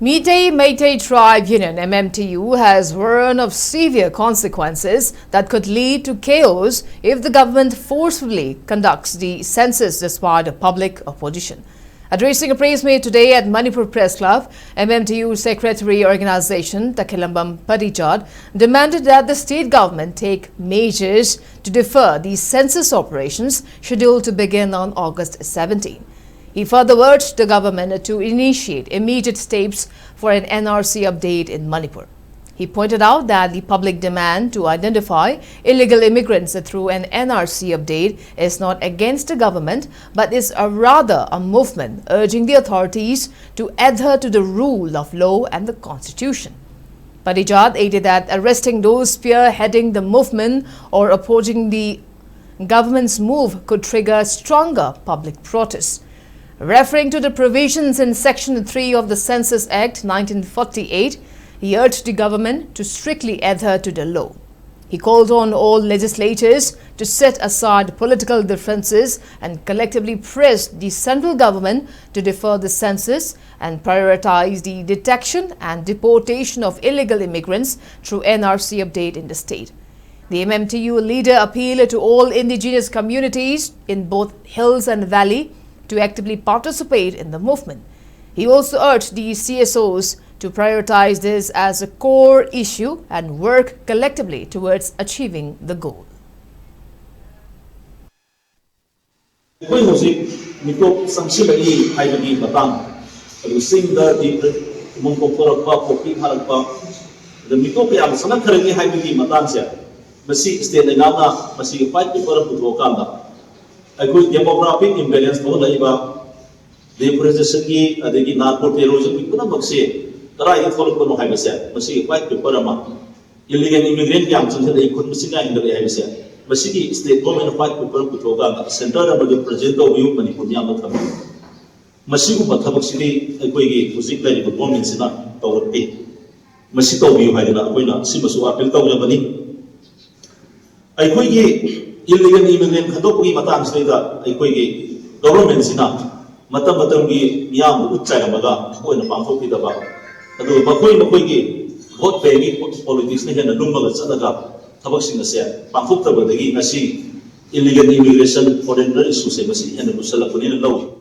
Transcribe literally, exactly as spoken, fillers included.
Meitei Meitei Tribe Union, M M T U, has warned of severe consequences that could lead to chaos if the government forcefully conducts the census despite a public opposition. Addressing a press meet today at Manipur Press Club, M M T U Secretary Organization Takhelambam Padijad demanded that the state government take measures to defer the census operations scheduled to begin on August seventeen. He further urged the government to initiate immediate steps for an N R C update in Manipur. He pointed out that the public demand to identify illegal immigrants through an N R C update is not against the government, but is a rather a movement urging the authorities to adhere to the rule of law and the constitution. Padijad added that arresting those spearheading the movement or opposing the government's move could trigger stronger public protests. Referring to the provisions in Section three of the Census Act nineteen forty-eight, he urged the government to strictly adhere to the law. He called on all legislators to set aside political differences and collectively press the central government to defer the census and prioritize the detection and deportation of illegal immigrants through N R C update in the state. The M M T U leader appealed to all indigenous communities in both hills and valley to actively participate in the movement. He also urged the C S Os to prioritize this as a core issue and work collectively towards achieving the goal. ꯑꯩꯈꯣꯏ ꯍꯧꯖꯤꯛ ꯃꯤꯇꯣꯞ ꯆꯪꯁꯤꯜꯂꯛꯏ ꯍꯥꯏꯕꯒꯤ ꯃꯇꯥꯡ, ꯑꯗꯨ ꯆꯤꯡꯗ ꯏꯃꯨꯡ ꯀꯣꯛꯊꯣꯔꯛꯄ, ꯄꯣꯛꯄꯤ ꯐꯥꯔꯛꯄ, ꯑꯗ ꯃꯤꯇꯣꯞ ꯀꯌꯥ ꯆꯪꯂꯛꯈ꯭ꯔꯅꯤ ꯍꯥꯏꯕꯒꯤ ꯃꯇꯥꯡꯁꯦ, ꯃꯁꯤ ꯁ꯭ꯇꯦꯠ ꯂꯩꯉꯥꯛꯅ ꯃꯁꯤꯒꯤ ꯐꯥꯏꯠ ꯄꯦꯄꯔ ꯑꯃ ꯄꯨꯊꯣꯛꯑꯀꯥꯟꯗ ꯑꯩꯈꯣꯏ ꯗꯦꯃꯣꯒ꯭ꯔꯥꯐꯤꯛ ꯏꯝꯕꯦꯂꯦꯟꯁ ꯊꯣꯛꯍꯜꯂꯛꯏꯕ, ꯗꯤꯐꯣꯔꯦꯁꯇꯦꯁꯟꯒꯤ ꯑꯗꯒꯤ ꯅꯥꯔꯀꯣ ꯇꯦꯔꯣꯔꯤꯖꯝꯒꯤ ꯄꯨꯝꯅꯃꯛꯁꯦ ꯀꯗꯥꯏꯗꯒꯤ ꯊꯣꯛꯂꯛꯄꯅꯣ ꯍꯥꯏꯕꯁꯦ ꯃꯁꯤꯒꯤ ꯐꯥꯏꯠ ꯄꯦꯄꯔ ꯑꯃ, ꯏꯂꯤꯒꯦꯜ ꯏꯃꯤꯒ꯭ꯔꯦꯟ ꯌꯥꯝ ꯆꯪꯁꯤꯜꯂꯛꯏ, ꯈꯨꯟ ꯃꯁꯤꯡ ꯌꯥꯝ ꯍꯦꯟꯒꯠꯂꯛꯏ ꯍꯥꯏꯕꯁꯦ, ꯃꯁꯤꯒꯤ ꯁ꯭ꯇꯦꯠ ꯒꯣꯔꯃꯦꯟꯅ ꯐꯥꯏꯠ ꯄꯦꯄꯔ ꯑꯃ ꯄꯨꯊꯣꯛꯑꯀꯥꯟꯗ ꯁꯦꯟꯇꯔꯗ ꯃꯗꯨ ꯄ꯭ꯔꯖꯦꯟ ꯇꯧꯕꯤꯌꯨ, ꯃꯅꯤꯄꯨꯔ ꯃꯤꯌꯥꯝꯗ ꯊꯝꯕꯤꯌꯨ꯫ ꯃꯁꯤꯒꯨꯝꯕ ꯊꯕꯛꯁꯤꯗꯤ ꯑꯩꯈꯣꯏꯒꯤ ꯍꯧꯖꯤꯛ ꯂꯩꯔꯤꯕ ꯒꯣꯔꯃꯦꯟꯁꯤꯅ ꯇꯧꯔꯛꯇꯦ꯫ ꯃꯁꯤ ꯇꯧꯕꯤꯌꯨ ꯍꯥꯏꯗꯅ ꯑꯩꯈꯣꯏꯅ ꯁꯤꯃꯁꯨ ꯑꯥꯄꯤꯜ ꯇꯧꯖꯕꯅꯤ꯫ ꯑꯩꯈꯣꯏꯒꯤ ꯏꯂꯤꯒꯦꯜ ꯏꯃꯤꯒ꯭ꯔꯦꯟ ꯈꯟꯗꯣꯛꯄꯒꯤ ꯃꯇꯥꯡꯁꯤꯗꯩꯗ ꯑꯩꯈꯣꯏꯒꯤ ꯒꯣꯕꯔꯃꯦꯟꯁꯤꯅ ꯃꯇꯝ ꯃꯇꯝꯒꯤ ꯃꯤꯌꯥꯝꯕꯨ ꯎꯠ ꯆꯥꯏꯔꯝꯃꯒ ꯃꯈꯣꯏꯅ ꯄꯥꯡꯊꯣꯛꯄꯤꯗꯕ, ꯑꯗꯨꯒ ꯃꯈꯣꯏ ꯃꯈꯣꯏꯒꯤ ꯚꯣꯠ ꯕꯦꯡꯒꯤ ꯄꯣꯂꯤꯇꯤꯛꯁꯅ ꯍꯦꯟꯅ ꯂꯨꯝꯃꯒ ꯆꯠꯂꯒ ꯊꯕꯛꯁꯤꯡ ꯑꯁꯦ ꯄꯥꯡꯊꯣꯛꯇꯕꯗꯒꯤ ꯉꯁꯤ ꯏꯂꯤꯒꯦꯜ ꯏꯃꯤꯒ꯭ꯔꯦꯁꯟ, ꯐꯣꯔꯦꯟꯅꯔ ꯏꯁꯨꯁꯦ ꯃꯁꯤ ꯍꯦꯟꯅ ꯂꯨꯁꯜꯂꯛꯄꯅꯦꯅ ꯂꯧꯏ꯫